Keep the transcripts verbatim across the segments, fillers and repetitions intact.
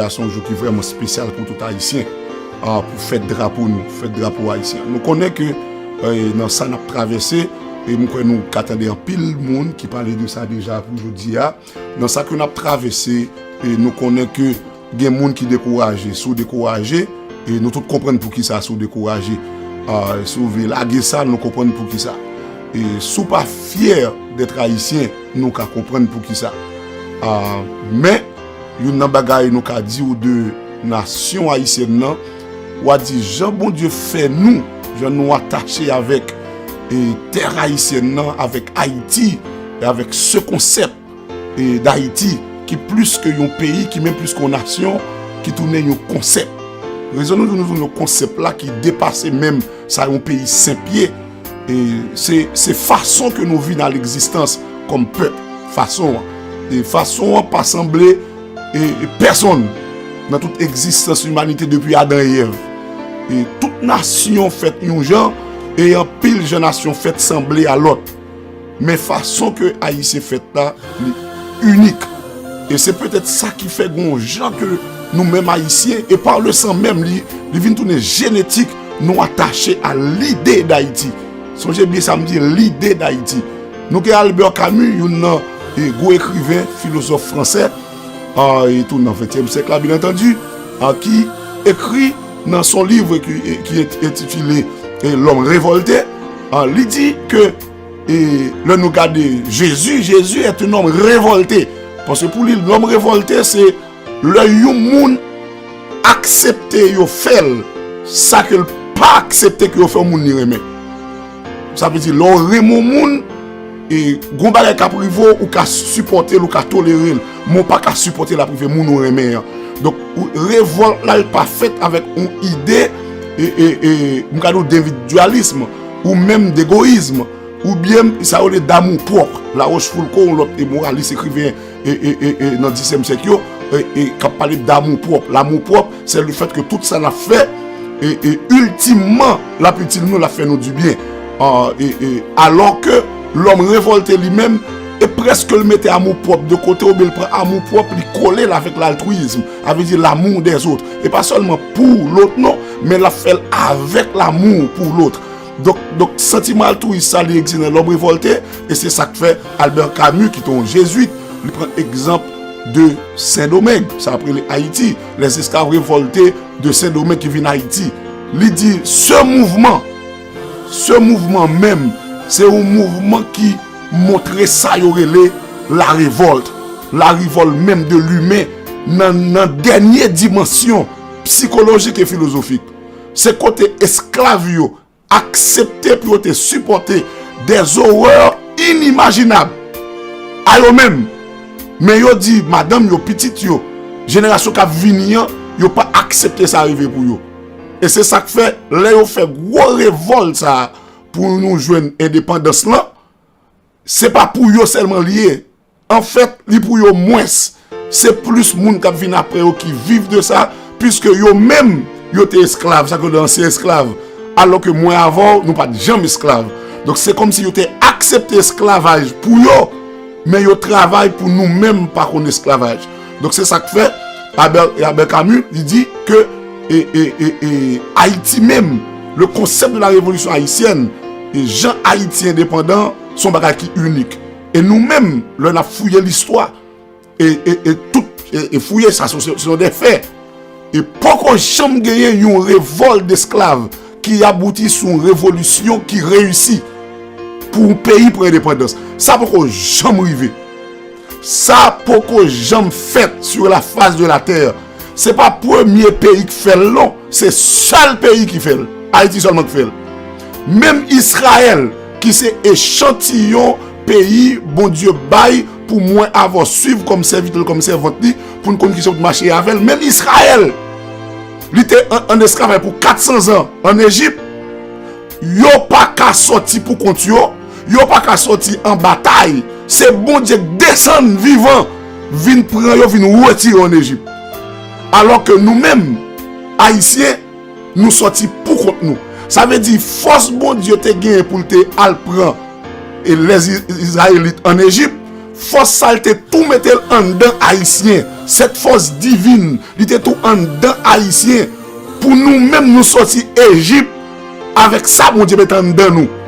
a se yon jou ki vrèman espesyal pou tout Ayisyen, ah, pou fèt drapo nou, fèt drapo ayisyen. Nou konnen ke, eh, nan sa n ap travèse, e m kwè nou ka tande anpil moun ki pale de sa deja pou jodi a. Nan sa ke n ap travèse, e nou konnen ke gen moun ki dekouraje. Si w dekouraje, e nou tout konprann poukisa si w dekouraje. Ah, si w vle lage sa, nou konprann poukisa. E si w pa fyè d'être ayisyen, nou ka konprann poukisa. Ah, men, youn nan bagay nou ka di w de nasyon ayisyèn nan, w a di jan Bondye fè nou, jan nou atache avèk, e, tè ayisyèn nan, avèk Ayiti, e avèk se konsèp, e, Dayiti, ki plis ke yon peyi, ki menm plis ke yon nasyon, ki tounen yon konsèp. Rezon nou di nou tounen yon konsèp la ki depase menm sa yon peyi senp ye, e se, se fason ke nou vin a legzistans kòm pèp, fason an. E fason an pa sanble, e, e pèsonn nan tout egzistans limanite depi Adan e Èv. E tout nasyon fèt yon jan, e anpil jan nasyon fèt sanble a lòt. Men fason ke Ayisyen fèt la, li inik. E se petèt sa ki fè gon jan ke nou menm Ayisyen, e pa le san menm, li, li vin tounen jenetik, nou atache a lide Dayiti. Sonje byen sa m di, lide Dayiti. Nou gen Albert Camus, youn nan, e, gwo ekriven, filozòf fransè, a, e tou nan ventyèm syèk la, byen antandi, a, ki ekri nan son liv ki, e, ki ent-, entitile, e, L'homme révolté, a, li di ke, e, lè nou gade Jezi, Jezi est un homme révolté. Paske pou li, lòm revòlte, se lè yon moun aksepte yo fè l sa ke l pa aksepte ke yo fè yon moun li renmen. Sa vle di, lè w renmen yon moun, e gon bagay k ap rive w, ou ka sipòte l, ou ka tolere l, men w pa ka sipòte l ap rive moun ou renmen an. Donk, ou, revòlt la, li pa fèt avèk yon ide, e, e, e, m ka di w, denvidyalis, ou menm degoyis, oubyen sa yo rele d'amour propre. Larochefoucauld, yon lòt, e, moralis, ekriven, e, e, e, e, nan dizyèm syèk yo, e, e, k ap pale d'amour propre. L'amour propre, c'est le fait que tout sa n ap fè, e, e, ultimman, l ap itil nou, l ap fè nou di byen. A, e, e, alò ke lòm revòlte li menm, e prèske l mete amour propre de kote, oubyen l pran amour propre, li kole l avèk l'altruisme. Sa vle di l'amour des autres. E pa sèlman pou lòt, non, men l ap fè l avèk l'amour pour l'autre. Donk, donk, santiman altwis sa, li egziste nan lòm revòlte, e se sa k fè Albert Camus, ki te yon jezwit, li pran egzanp de Sendomeng, sa ap rele Ayiti, les esclaves révoltés de Saint-Domingue ki vin Ayiti. Li di, ce mouvement, ce mouvement menm, se yon mouvman ki montre sa yo rele la révolte, la révolte menm de l'humain, nan, nan dènye dimansyon sikolojik e filozofik. Se kote esklav yo aksepte pou yo te sipòte des horreurs inimaginables a yo menm. Men yo di madanm yo, pitit yo, jenerasyon k ap vini an, yo pa aksepte sa rive pou yo. E se sa k fè, lè yo fè gwo revòlt sa a pou nou jwenn endepandans lan, se pa pou yo sèlman li ye. Anfèt, li pou yo mwens. Se plis moun k ap vin apre yo ki viv de sa, piske yo menm, yo te esklav, sa k rele ansyen esklav. Alò ke mwen avè w, nou pa t janm esklav. Donk, se kòmsi yo te aksepte esklavaj pou yo, men yo travay pou nou menm pa konn esklavaj. Donk, se sa k fè, Albert, Albert Camus, li di ke, e, e, e, e, Ayiti menm, le concept de la révolution haïtienne, e jan Ayiti endepandan, se yon bagay ki inik. E nou menm, lè n ap fouye listwa, e, e, e tout, e, e fouye sa, se, se, se yon de fè. E poko janm genyen yon revòlt desklav ki abouti sou yon revolisyon ki reyisi pou yon peyi pran endepandans. Sa poko janm rive. Sa poko janm fèt sur la face de la terre. Se pa premye peyi k fè l, non. Se sèl peyi ki fè l. Ayiti sèlman k fè l. Menm Izrayèl, ki se echantiyon peyi Bondye bay pou mwen avè w swiv kòm sèvitè l, kòm sèvant li, pou n konn kijan pou n mache avè l. Menm Izrayèl, li te an, an esklavaj pou kat san zan an Ejip. Yo pa ka sòti pou kont yo, yo pa ka sòti an batay. Se Bondye k desann vivan, vin pran yo, vin retire yo an Ejip. Alò ke nou menm, Ayisyen, nou sòti pou kont nou. Sa vle di, fòs Bondye te genyen pou l te al pran e lèz Izrayelit an Ejip, Fòs sa l te tou mete l anndan Ayisyen. Sèt fòs divin, li te tou anndan Ayisyen. Pou nou menm nou sòti Ejip avèk sa Bondye mete anndan nou.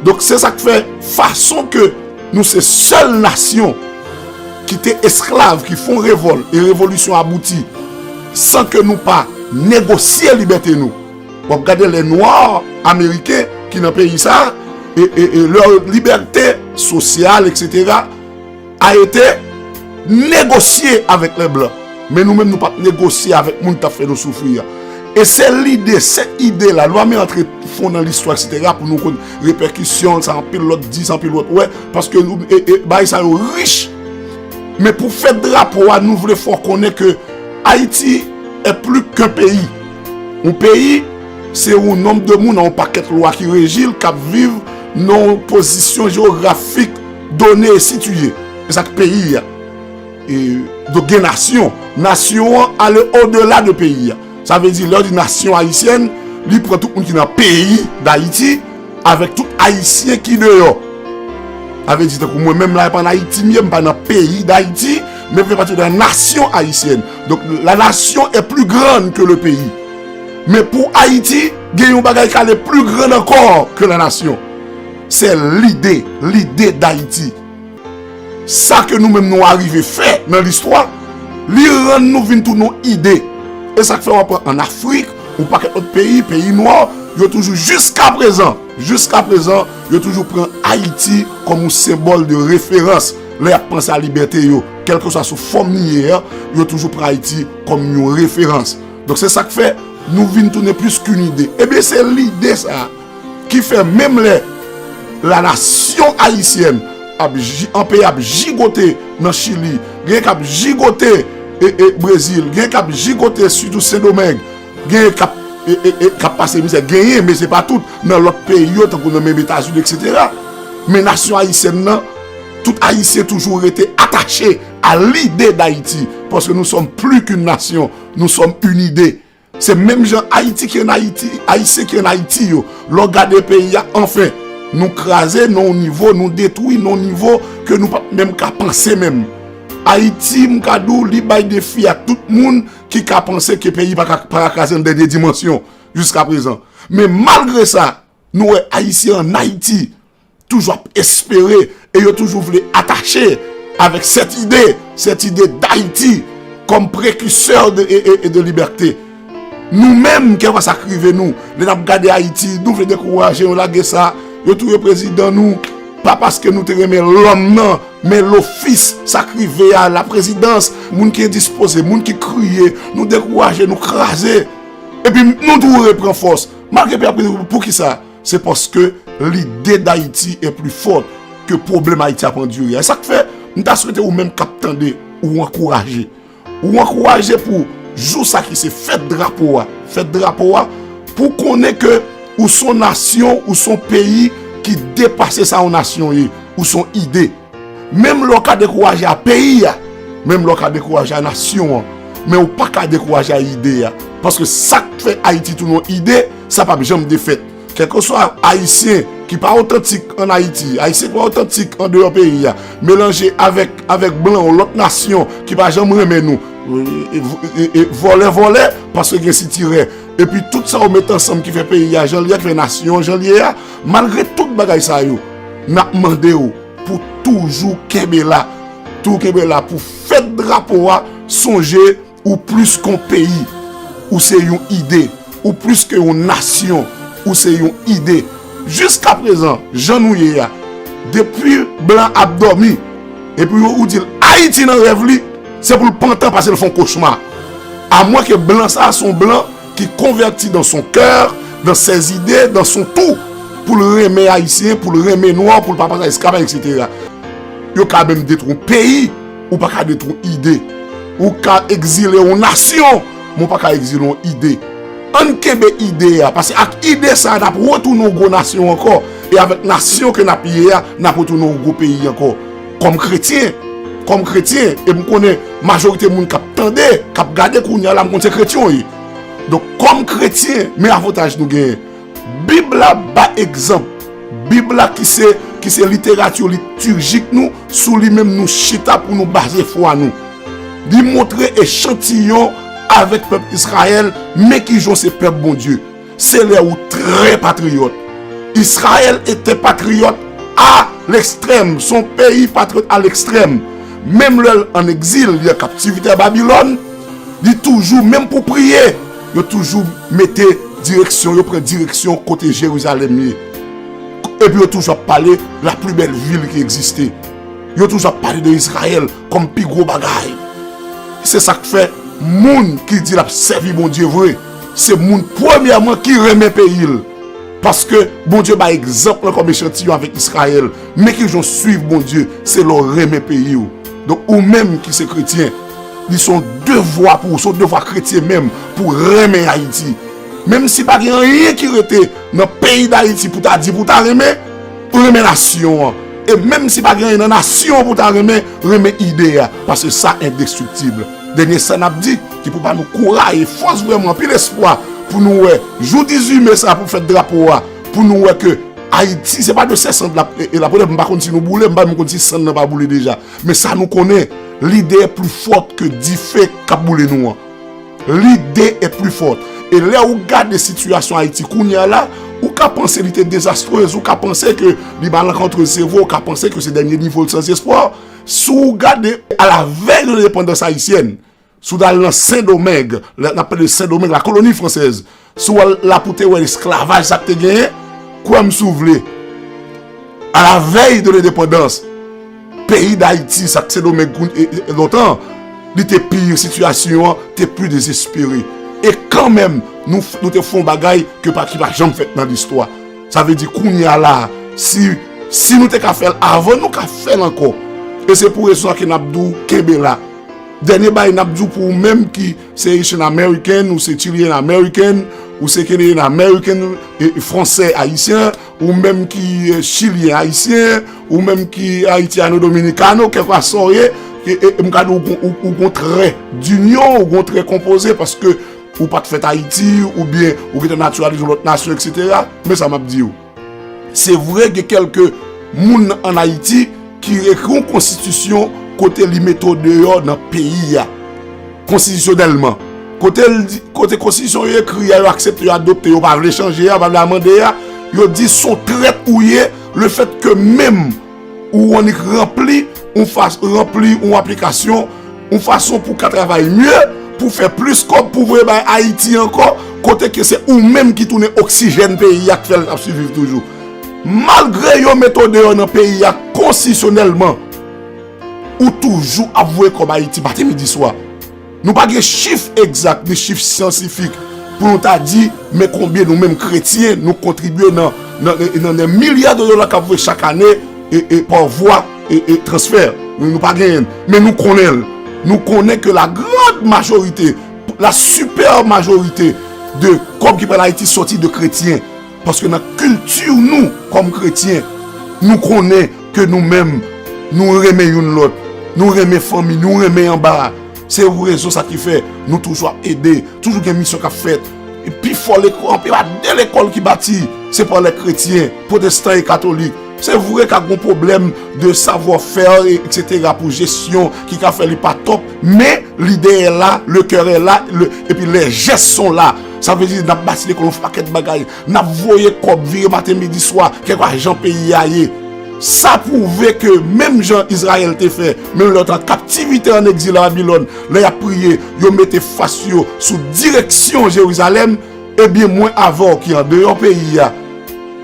Donk se sa k fè fason ke nou se sèl nasyon ki te esklav, ki fè yon revòl, e revolisyon abouti san ke nou pa negosye libète nou. W ap gade lè nwa ameriken ki nan peyi sa, e, e, e lè libète sosyal, etsetera, a ete negosye avèk lè blan. Men nou menm nou p ap negosye avèk moun k t ap fè nou soufri a. E se lide, se ide la, lwa men antre fon nan listwa, etsetera, pou nou konn repèkisyon, sa anpil lòt di, sa anpil lòt wè, paske nou, e, e, bagay sa yo rich. Men pou fèt drapo a, nou vle fè w konnen ke Ayiti est plus qu'un pays. Yon peyi, se yon nonb de moun, yon pakèt lwa ki reji l, k ap viv nan yon pozisyon jewografik done e sitiye. E sa k peyi a. E, donk gen nasyon. Nasyon an ale odela de peyi a. Sa vle di, lè w di nasyon ayisyèn, li pran tout moun ki nan peyi Dayiti, avèk tout Ayisyen ki deyò. Sa vle di, tankou mwen menm la, e pa an Ayiti m ye, m pa nan peyi Dayiti, men m fè pati de la nasyon ayisyèn. Donk, la nation est plus grande que le pays. Men pou Ayiti, gen yon bagay k ale pli gran ankò ke la nasyon. Se lide, lide Dayiti. Sa ke nou menm nou arive fè nan listwa, li rann nou vin tounen yon ide. E sa k fè w ap wè ann Afrik, yon pakèt lòt peyi, peyi nwa, yo toujou jiskaprezan, jiskaprezan, yo toujou pran Ayiti kòm yon senbòl de referans lè y ap panse a libète yo, kèlkeswa sou fòm li ye a, yo toujou pran Ayiti kòm yon referans. Donk se sa k fè nou vin tounen plis ke yon ide. Ebyen se lide sa a ki fè menm lè la nasyon ayisyèn ap ji-, an peyi ap jigote nan Chili, genyen k ap jigote e, e, Brezil, genyen k ap jigote sitou Sendomeng, genyen k ap, e, e, e, k ap pase mizè, genyen, men se pa tout, nan lòt peyi yo, tankou nan menm Etazini, etsetera. Men nasyon ayisyèn nan, tout Ayisyen toujou rete atache a lide Dayiti, paske nous sommes plus qu'une nation, nous sommes une idée. Se menm jan Ayiti ki ann Ayiti, Ayisyen ki ann Ayiti yo. Lè w gade peyi a, anfen, nou kraze nan yon nivo, nou detwi nan yon nivo ke nou p ap menm ka panse menm. Ayiti, m ka di w, li bay defi a tout moun ki ka panse ke peyi pa ka, pa ka kraze nan dènye dimansyon jiskaprezan. Men malgre sa, nou wè Ayisyen ann Ayiti toujou ap espere e yo toujou vle atache avèk cette idée, cette idée d'Haïti comme précurseur de, e, e, e de liberté. Nou menm, kèlkeswa sa k rive nou, lè n ap gade Ayiti, nou vle dekouraje, nou lage sa, yo touye prezidan nou, pa paske nou te renmen lòm nan, men lofis, sa k rive a, laprezidans, moun ki endispoze, moun ki kriye, nou dekouraje, nou kraze. Epi nou tou repran fòs. Malgre peyi ap krize, poukisa? Se paske lide Dayiti est plus forte ke pwoblèm Ayiti ap andire a. E sa k fè, m ta swete ou menm k ap tande, ou ankouraje. Ou ankouraje pou jou sa ki se fèt drapo a. Fèt drapo a, pou konnen ke ou s on nasyon, ou s on peyi ki depase sa yon nasyon ye. Ou s on ide. Menm lè w ka dekouraje a peyi a, menm lè w ka dekouraje a nasyon an, men ou pa ka dekouraje a ide a. Paske sa k fè Ayiti tounen yon ide, sa p ap janm defèt. Kèlkeswa Ayisyen ki pa otantik ann Ayiti, Ayisyen ki pa otantik andeyò peyi a, melanje avèk, avèk blan yon lòt nasyon ki pa janm renmen nou, e, e, e, e, vòlè, vòlè, paske gen sitirè. Epi tout sa yo met ansanm ki fè peyi a jan l ye a, ki fè nasyon an jan l ye a, malgre tout bagay sa yo, n ap mande w pou toujou kenbe la. Toujou kenbe la pou fèt drapo a, sonje ou plis ke yon peyi, ou se yon ide. Ou plis ke yon nasyon, ou se yon ide. Jiskaprezan, jan nou ye a, depi blan ap dòmi, epi ou, ou di l Ayiti nan rèv li, se pou l pantan paske l fè yon kochma. Amwenke blan sa a se yon blan ki konvèti dans son cœur, dans ses idées, dans son tout, pou l renmen Ayisyen, pou l renmen nwa, pou l pa panse a esklavaj, etsetera. Yo ka menm detwi yon peyi, ou pa ka detwi yon ide. Ou ka egzile yon nasyon, men ou pa ka egzile yon ide. Ann kenbe ide a, paske ak ide sa a, n ap retounen yon gwo nasyon ankò. E avèk nasyon ke n ap ye a, n ap retounen yon gwo peyi ankò. Kòm kretyen, kòm kretyen, e m konnen majorite moun k ap tande, k ap gade kounye a la, m konn se kretyen yo ye. Donk, kòm kretyen, men avantaj nou genyen. Bib la bay egzanp. Bib la ki se ki se literati litijik nou, sou li menm nou chita pou nou baze fwa nou. Li montre echantiyon avèk pèp Izrayèl, men ki jan se pèp Bondye. Se lè ou trè patriyòt. Israël était patriote à l'extrême. Se yon peyi patriyòt a lekstrèm. Menm lè l an egzil, li an kaptivite a Babilòn, li toujou, menm pou priye, yo toujou mete direksyon, yo pran direksyon kote Jerizalèm ye. Epi yo toujou ap pale la plus belle ville qui existe. Yo toujou ap pale de Izrayèl kòm pi gwo bagay. Se sa k fè moun ki di l ap sèvi Bondye vre, se moun premyèman ki renmen peyi l. Paske Bondye bay egzanp lan kòm echantiyon avèk Izrayèl. Men ki jan w swiv Bondye, se lè w renmen peyi w. Donk, ou menm ki se kretyen, li se yon devwa pou ou, se yon devwa kretyen menm, pou renmen Ayiti. Menm si pa gen anyen ki rete nan peyi Dayiti pou ta di, pou ta renmen, renmen nasyon an. E menm si pa gen anyen nan nasyon an pou ta renmen, renmen ide a. Paske sa endestriktib. Dènye sa n ap di, ki pou ba nou kouraj e fòs vrèman, anpil espwa, pou nou wè, jou dizuit me sa pou fèt drapo a, pou nou wè ke Ayiti, se pa de se sann l ap, e, e l ap rele, m pa konn si nou boule, m pa menm konn si sann nan pa boule deja. Men sa nou konnen, l'idée est plus forte que dife k ap boule nou an. L'idée est plus forte. E lè ou gade sitiyasyon Ayiti kounye a la, ou ka panse li te dezastrez, ou ka panse ke li malenkontrez, se vre, ou ka panse ke se dènye nivo l, sans espoir. Si w gade, à la veille de l'indépendance haïtienne, si w t al nan Sendomeng, lè n ap pale de Sendomeng, la colonie française, si w al la pou te wè esklavaj sa k te genyen, kwè m si w vle, à la veille de l'indépendance, peyi Dayiti, sa k Sendomeng koun-, e, e, lontan, li te pi, sitiyasyon an te pi dezespere. E kanmenm, nou, f-, nou te fè yon bagay ke pa, ki pa janm fèt nan listwa. Sa vle di kounye a la, si, si nou te ka fè l avan, nou ka fè l ankò. E se pou rezon sa ke n ap di w kenbe la. Dènye bagay n ap di w pou ou menm ki se Haitian American, ou se Chilean American, ou se Canadian American, e, e, fransè ayisyen, ou menm ki, e, chilyen ayisyen, ou menm ki haitiano dominicano, kèlkeswa sa w ye, e, e, m ka di w, ou gon, ou, ou gon trè dinyon, ou gon trè konpoze, paske ou pa t fèt Ayiti, oubyen ou gentan natiralize yon lòt nasyon, etsetera. Men sa m ap di w. Se vre, gen kèlke moun ann Ayiti ki ekri yon konstitisyon kote li mete w deyò nan peyi a, konstitisyonèlman. Kote l di, kote konstitisyon yo ekri a, yo aksepte, yo adopte, yo pa vle chanje a, yo pa vle amande a, yo di se yon trèt ou ye, lefètke menm ou annik ranpli yon fas-, ranpli yon aplikasyon, yon fason pou w ka travay mye, pou w fè plis kòb, pou w voye bay Ayiti ankò, kote ke se ou menm ki tounen oksijèn peyi a, k fè l ap siviv toujou. Malgre yo mete w deyò nan peyi a konstitisyonèlman, ou toujou ap voye kòb Ayiti maten, midi, swa. Nou pa gen chif egzak ni chif syantifik pou nou ta di, men konbyen nou menm kretyen nou kontribye nan, nan, nan, nan milya de dola k ap voye chak ane, e, e, pa vwa, e, e, transfè. Nou, nou pa genyen l. Men nou konnen l. Nou konnen ke la grande majorité, la super majorité de kòb ki pral Ayiti sòti de kretyen. Paske nan kilti nou, kòm kretyen, nou konnen ke nou menm, nou renmen youn lòt, nou renmen fanmi, nou renmen anba. Se rezon sa ki fè nou toujou ap ede, toujou gen misyon k ap fèt. E pi fò lekòl, anpil pa de lekòl ki bati, se pa lè kretyen, pwotestan e katolik. Se vre ka gon pwoblèm de savoir faire, e, etsetera, pou jesyon ki ka fè li pa top, men l'idée est là, le cœur est là, le, epi les gestes sont là. Sa vle di, n ap bati lekòl, yon pakèt bagay. N ap voye kòb, vire maten, midi, swa, kèlkeswa jan peyi a ye. Sa pwouve ke menm jan Izrayèl te fè, menm lè yo te an kaptivite, an egzil an Babilòn, lè y ap priye, yo mete fas yo sou direksyon Jerizalèm, ebyen, mwen avè w ki andeyò peyi a,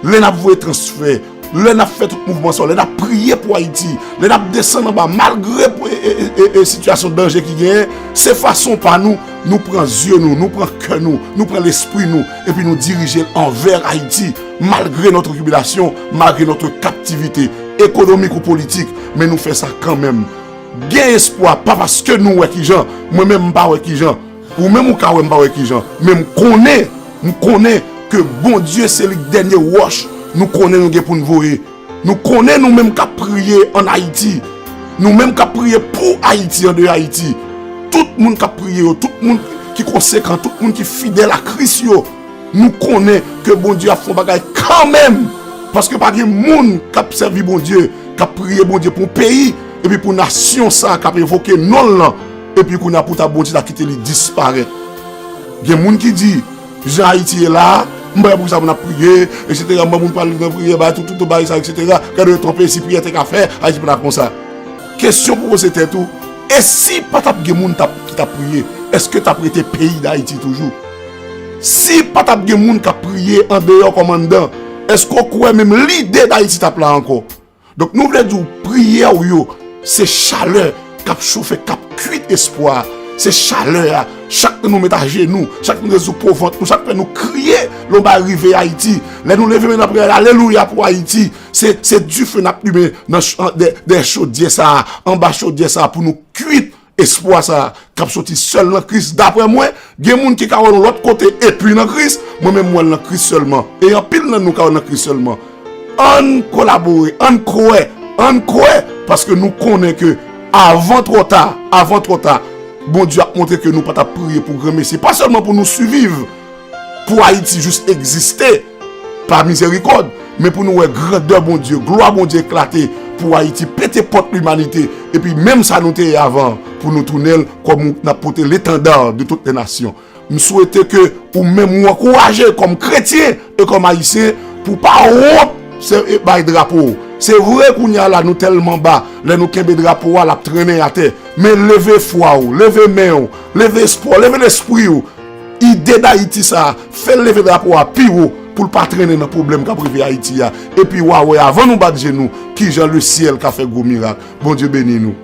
lè n ap voye transfè, lè n ap fè tout mouvman sa yo, lè n ap priye pou Ayiti, lè n ap desann anba, malgre pou, e, e, e, e, sitiyasyon danje ki genyen, se fason pa nou, nou pran zye nou, nou pran kè nou, nou pran lespri nou, epi nou dirije l anvè Ayiti, malgre notre tribulation, malgre notre captivité économique ou politique, men nou fè sa kanmenm. Gen espwa, pa paske nou wè kijan, mwen menm m pa wè kijan, ou menm ou ka wè m pa wè kijan, men m konnen, m konnen ke Bondye se li k dènye wòch nou konnen nou gen pou n voye. Nou konnen nou menm k ap priye ann Ayiti, nou menm k ap priye pou Ayiti, andeyò Ayiti, tout moun k ap priye yo, tout moun ki konsekan, tout moun ki fidèl a Kris yo, nou konnen ke Bondye ap fè yon bagay kanmenm. Paske pa gen moun k ap sèvi Bondye, k ap priye Bondye pou yon peyi, epi pou nasyon sa a k ap evoke non l lan, epi kounye a pou ta Bondye ta kite li disparèt. Gen moun ki di, jan Ayiti ye la a, m pa wè poukisa moun ap priye, etsetera. M wè moun pral nan priye, bay tout, tout, tout bagay sa, etsetera. Gade yo twonpe, si priyè te ka fè, Ayiti pa ta konsa. Kesyon pou poze tèt ou, e si pa t ap gen moun t ap, ki t ap priye, èske t ap rete peyi Dayiti toujou? Si pa t ap gen moun k ap priye andeyò kòm anndan, èske w kwè menm lide Dayiti t ap la ankò? Donk, nou vle di w, priyè w yo, se chalè k ap chofe, k ap kwit espwa. Se chalè a. Chak tan nou met ajenou, chak tan nou sou po vant nou, chak tan nou kriye, lè yon bagay rive Ayiti. Lè nou leve men n ap kriye, alelouya pou Ayiti. Se, se dife n ap limen nan ch-, an, dè, dèyè chodyè sa a, anba chodyè sa a pou nou kwit espwa sa a k ap soti sèl nan Kris. Daprè mwen, gen moun ki ka wè l yon lòt kote epi nan Kris, mwen menm m wè l nan Kris sèlman. E anpil nan nou ka wè l nan Kris sèlman. Ann kolabore, ann kwè, ann kwè, paske nou konnen ke avan twò ta, avan twò ta, Bondye ap montre ke nou pa t ap priye pou granmesi. Pa sèlman pou nou siviv, pou Ayiti jis egziste pa mizerikòd, men pou nou wè grandè Bondye, glwa Bondye eklate, pou Ayiti pete pòt limanite, epi menm sa nou te ye avan, pou nou tounen l kòm n ap pote letanda de toutes les nations. M swete ke ou menm ou ankouraje kòm kretyen e kòm ayisyen pou pa wont se, e, bay drapo w. Se vre kounye a la nou tèlman ba, lè nou kenbe drapo a l ap trennen atè. Men leve fwa w, leve men w, leve espwa w, leve lespri w. Ide Dayiti sa a, fè l leve drapo a pi wo pou l pa trennen nan pwoblèm k ap rive Ayiti a. Epi w a wè avan nou bat je nou, kijan lesyèl ka fè gwo mirak. Bondye beni nou.